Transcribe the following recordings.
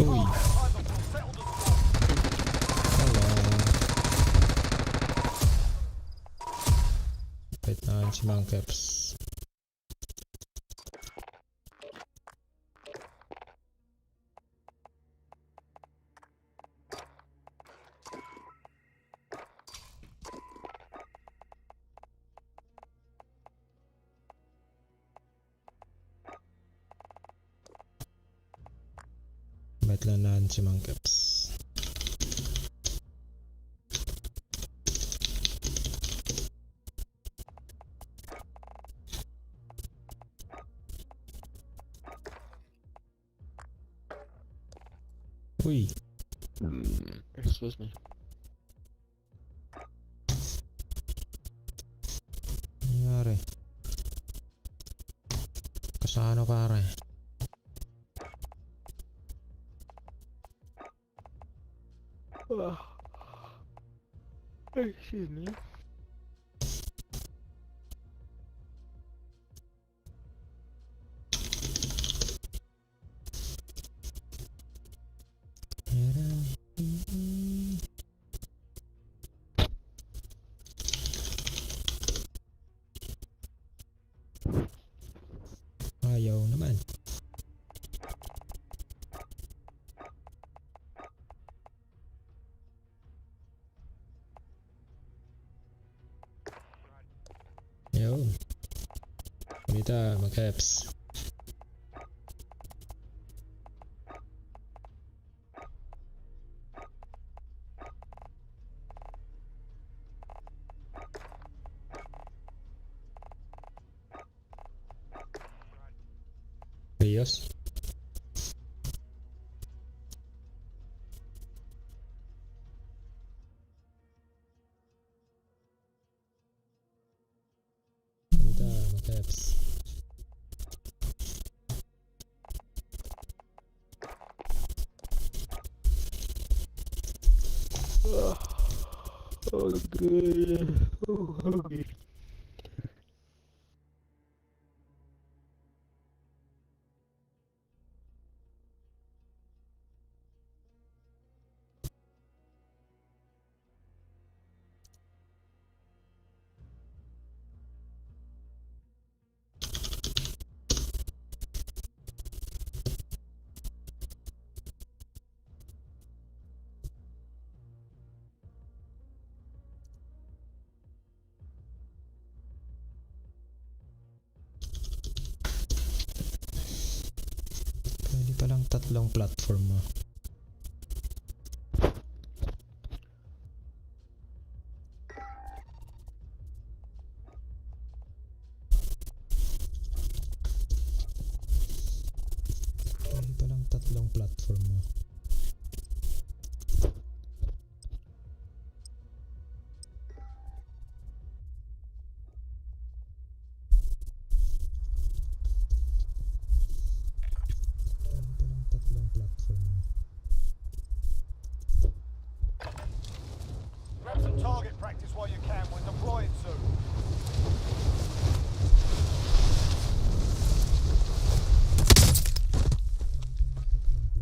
Uy. Hello. Wait na si Mammartek. Betlanan si Mammartek. Uy. Excuse me. Nangyari? Kasano pare? Excuse me. Ayaw naman. Yun. Dito, mag-caps. Rios. Dito, mag-caps. Okay. Okay. Pwede palang tatlong platform mo. Pwede palang tatlong platform mo. Pwede palang tatlong platform mo. Grab some target practice while you can. We're deploying soon. Tatlong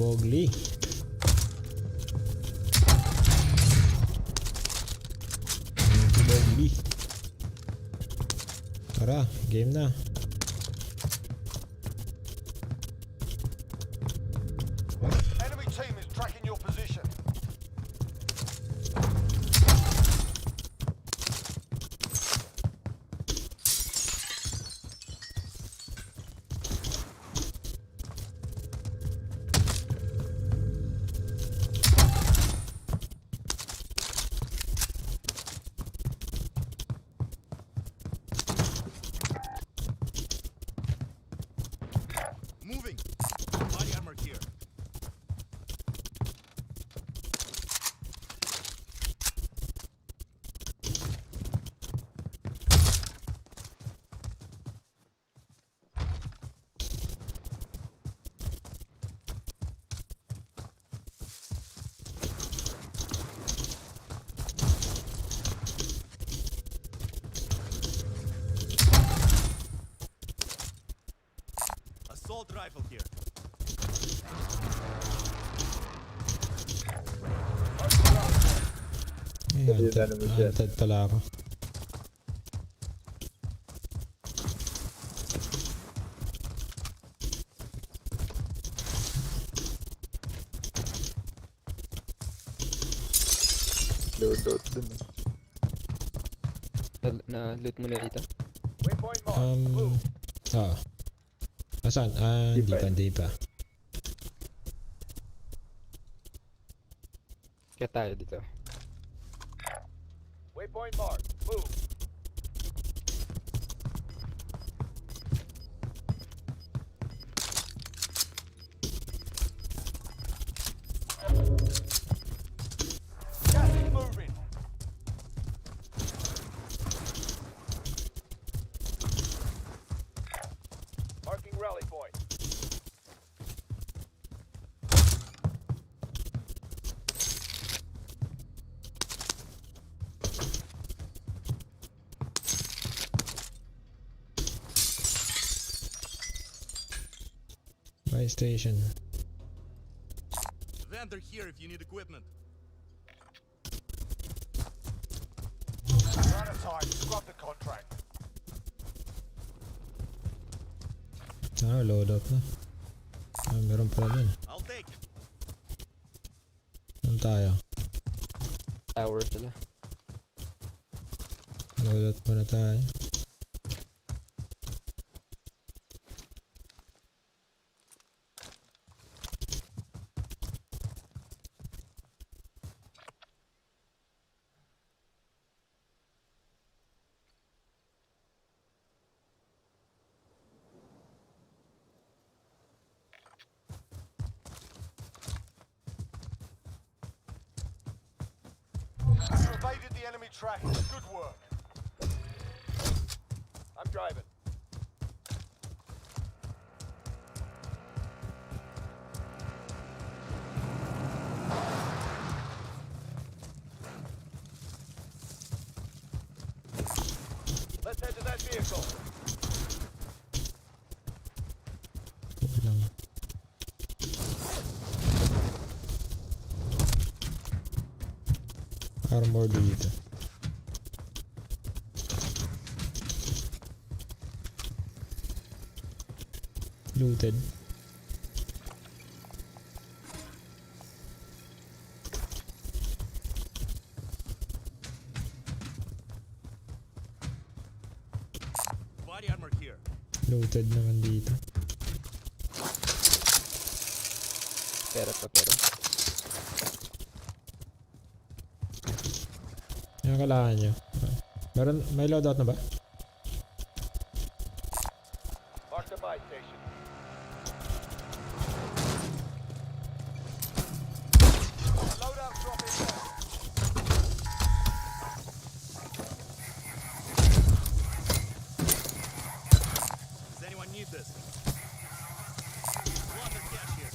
Bogli. Bogli. Tara, game na. Enemy team is tracking your position. Moving. Body armor here. Assault rifle here. Hunted pala ako. Loadout dun. Na-loot mo na dito. Waypoint marked. Blue. Asan? Hindi pa. Kaya tayo dito. Waypoint marked. Move. Gas is moving. Marking rally point. Buy station. Vendor here if you need equipment. We're out of time. Scrub the contract. Loadout na. Meron pala dun. I'll take it. Saan tayo? Tower sila. Loadout muna tayo. You evaded the enemy trackers. Good work. I'm driving. Let's head to that vehicle. Lang. Armor dito. Looted. Body armor here. Looted naman dito. Pera. Yung kailangan nyo. May loadout na ba? Mark the buy station. Loadout drop in there. Does anyone need this? Plunder cash here.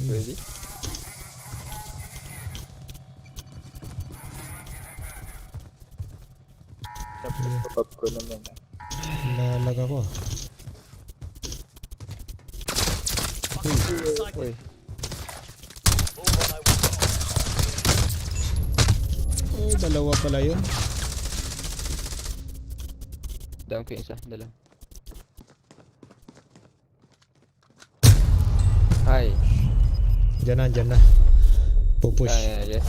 Ready? Pop ko naman. Lalag ako. Uy. Oh, dalawa pala yun. Down ko yung isa. Dala. Ay. Diyan na. Pupush. Yes.